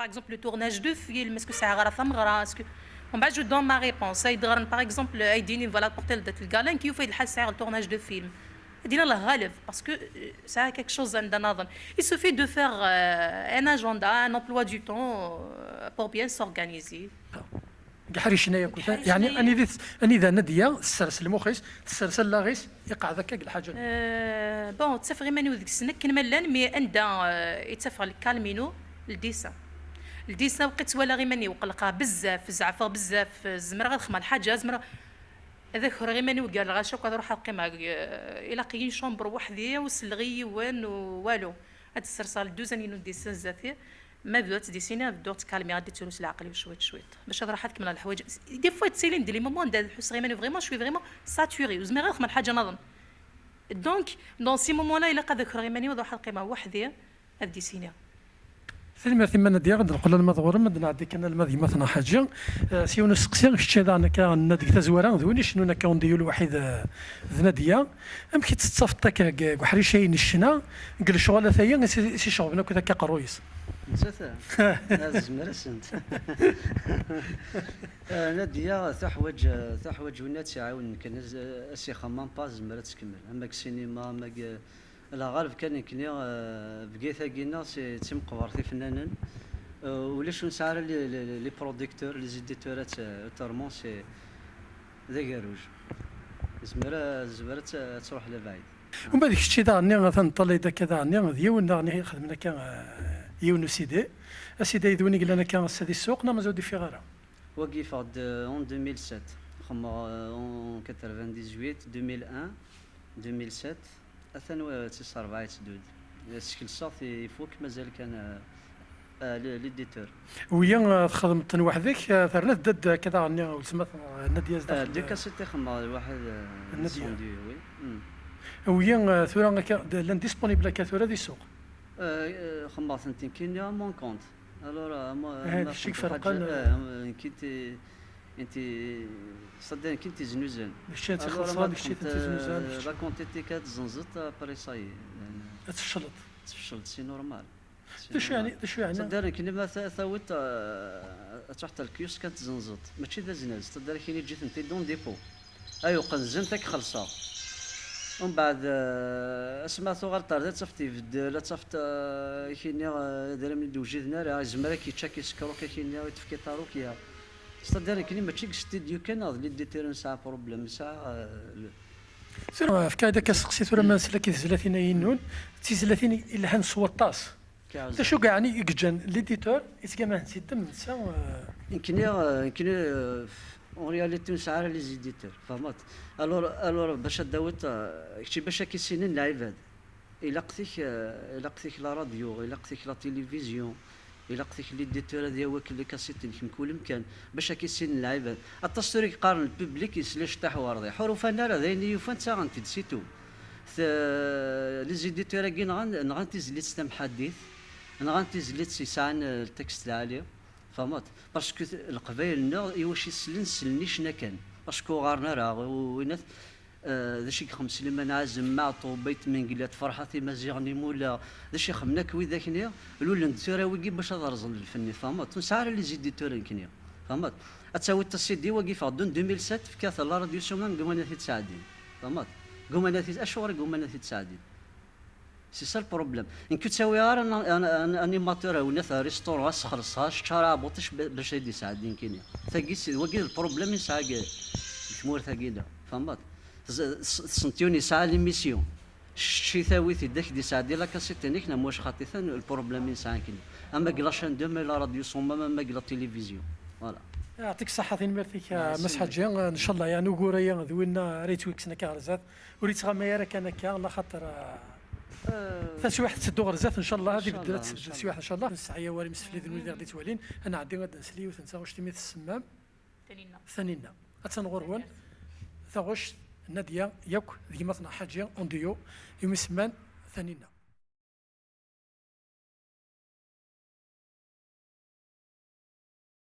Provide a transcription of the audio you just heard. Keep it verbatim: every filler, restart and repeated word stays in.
Par exemple, le tournage de film, est-ce que c'est à Rafa Mgra, est-ce que... Bon, bah, je donne ma réponse. Ça, par exemple, Aidini, voilà, porter le date le galin qui fait le hasard, le tournage de film. Aidini, la relève, parce que euh, ça a quelque chose d'un autre. Il suffit de faire euh, un agenda, un emploi du temps euh, pour bien s'organiser. Ḥricen ay akk. Yeɛni anida anida Nadia tessers lmux-is, tessers allaɣ-is, iqeɛɛed akka deg lḥaǧa. Bon, ttafeɣ iman-iw deg-sen akken ma llan, mais anda i ttafeɣ lkalm-inu, ldisa. Ldisa, waqil ttwalaɣ iman-iw qelqeɣ bezzaf, zeɛfeɣ bezzaf, zemreɣ ad xedmeɣ lḥaǧa, zemreɣ ad akreɣ iman-iw gar lɣaci akk, ad ruḥeɣ ad qqimeɣ, ilaq-iyi une chambre weḥd-i, ur selleɣ i yiwen, walu. Ad sserseɣ lduzan-inu n ldisa zdat-i. Ma bdiɣ ttdisiniɣ, bedduɣ ttkalmiɣ, ad d-ttrus leɛqel-iw cwiṭ cwiṭ bac ad ruḥeɣ ad kemmleɣ leḥwayeǧ. Des fois ttilin-d les moments anda ad ḥusseɣ iman-iw vraiment, je suis vraiment saturée, ur zmireɣ ad xedmeɣ lḥaǧa nniḍen. Donc, dans ces moments-là, ilaq ad akreɣ iman-iw, ad ruḥeɣ ad qqimeɣ weḥd-i, ad ddisiniɣ. Tanemmirt i Nadia, ad neqqel alma d ɣur-m, ad nɛeddi kan alma d gma-tneɣ Ḥaǧi. Eh, s yiwen usteqsi, kečč daɣen akka, nenna deg tazwara, d win icennun akka undiyu lwaḥid, eh, d Nadia. Amek i tt-tettafeḍ akka deg deg uḥric-ayi n ccna, deg lecɣal ataya i s- i s-iceɣben akk akka aqerruy-is? Nettat, ah, tezmer-asent. Ah, Nadia tuḥwaǧ, tuḥwaǧ win ad tt-iɛiwnen kan, as- as-ixemmem pas, tezmer ad tkemmel. Ama deg sinima, ama deg, lɣaleb kan nekkni, ah, Bgayet-agi-nneɣ si- d timeqbert ifennanen. Ah, ulac ur nesɛi ara les, les, les producteurs, les éditeurs, autrement, c'est d agerruj. Tezmer a- tezmer ad tt- ad truḥ lebɛid. Uma d kečč daɣen-nni, atan neṭṭalay-d akka daɣen-nni, d yiwen daɣen i ixedmen akka, eh, yiwen n usidi. Asidi-ayi d win i yellan akka ass-a di ssuq, neɣ mazal ur d-ifiɣ ara? Wagi yeffeɣ-d, eh, en deux mille sept. Xemmeɣ, eh, en quatre-vingt-dix-huit, deux mille un, deux mille sept. Atan wa- d tis ṛebɛa yetteddu-d. Eh, skelseɣ-t, ifuk, mazal kan, eh, Ah, le- l'éditeur. Wiyi, eh, txedmeḍ-ten weḥd-k, eh, terna tedda-d akka daɣen-nni weltma-tneɣ, eh, Nadia zdaxel. Ah, deux cassettes i xemmeɣ lwaḥid, eh, Nadia. Son Dieu, oui. Hmm. Wiyi, eh, tura akka, d- llan disponible akka tura di ssuq. Eh, eh, xemmeɣ-tent nekkini à mon compte. Alors, eh, ma- Eh, ma kečč i xedmeɣ iferqen, lḥaǧa, eh. Eh, am- nekki ti- inti, c'est-à-dire nekki tiznuzan. Kečč ad Alors, tixellṣeḍ, ma kečč ad txedmeḍ, tiznuzan, eh, kečč. La quantité kan tzenzeḍ, après ça y est. Ad tfecleḍ. Tfecleḍ, c'est normal. D acu yeɛni, d acu yeɛni? Ttadar nekni ma ta- tawiḍ, eh, ad truḥ talkyus kan tzenzeḍ. Mačči d aznaz, ttadar kini ǧǧitent-id en dépôt. Ay uqenzen tak xelṣeɣ. Umbeɛd, eh, asma tuɣal ṭer da tafeḍ ibeddel, ad tafeḍ, eh, kini, eh, idrimen i d-wjiden ara, izmer ad k-yečč ad k-yeskruk, kini ad tefkiḍ tarukya. Ttadar nekni mačči deg studio kan, neɣ d l'éditeur nesɛa problème, nesɛa, eh, le- Tura, efk-aɣ-d akka asteqsi tura ma nsel akka i tezlatin-ayi-nnun, d tizlatin i- ilhan s waṭas. D acu yeɛni i yeǧǧan l'éditeur yettgama-tent-id am netta, eh? Nekni, eh, nekni, eh, en réalité ur nesɛi ara les éditeurs, tfehmeḍ? Alors, alors bac ad d-tawiḍ, eh, kečči bac ad k-issinen lɛibad, ilaq-t-ik, eh, ilaq-t-ik la radio, ilaq-t-ik la télévision, ilaq-t-ik l'éditeur ad yawi akk les cassettes-inek mkul amkan, bac ad k-issinen lɛibad. Aṭas tura i yeqqaren le public yesla icṭiḥ werḍiḥ, ur ufan ara, d ayen i ufan ttaɣen-t-id, c'est tout. T- les éditeurs-agi nɣan, nɣan tizlit tamḥaddit, nɣan tizlit yesɛan, eh, ltekst lɛali, tfehmeḍ? Parce que t- Leqbayel-nneɣ i wacu i sellen, sellen i ccna kan, parce que ur ɣaren ara, u- winat, eh, d acu i yexdem Sliman Ɛazem, Maɛṭub, Ayt Mengellat, Ferḥat Imaziɣen, Imula, d acu i xedmen akk widak-nni, lulen-d tura wigi bac ad rẓen lfenni, tfehmeḍ? Ur nesɛi ara les éditeurs nekkni, tfehmeḍ? Ad tawiḍ CD wagi yeffeɣ-d en deux mille sept, fkiɣ-t la radio Sumam, gguman ad t-id-sɛeddin, tfehmeḍ? Gguman ad t-id-, acuɣer i gguman ad t-id-sɛeddin? C'est ça le problème. Nekk ur ttawiɣ ara un, un, un animateur, a winat, ar restaurant, ad s-xellṣeɣ, ad s-ččareɣ abuṭic ba- bac ad d-isɛeddi nekkini. Tagi, si- wagi d le problème i nesɛa deg deg tmurt-agi da. Tfehmeḍ? Tz- s- Tessent yiwen yesɛa l'émission. Kečč i tawi-t-id ad k-d-isɛeddi la cassette-inek, neɣ ma ulac xaṭi-ten, le problème i nesɛa nekkini. Ama deg la chaîne deux, ama la radio Sumam, ama deg la télévision. Voilà. Yeɛṭik ṣṣeḥḥa, tanemmirt-ik a Mass Ḥaǧi. Ncallah, yeɛni ugur-aya d winna ara yettwakksen akka ɣer zdat. Ur yettɣamay ara kan akka, laxaṭer, ah, taswiɛt tetteddu ɣer zdat, ncallah, ad ibeddel, ad tbeddel teswiɛt, ncallah. Nesɛa awal imseflid n wid i ɣ-d-ittwalin, ad nɛeddi ad d-nsel i yiwet n taɣect imi tsemmam. Taninna. Taninna. Attan ɣur-wen taɣect n Nadia yakk d gma-tneɣ Ḥaǧi en duo, imi semman Taninna.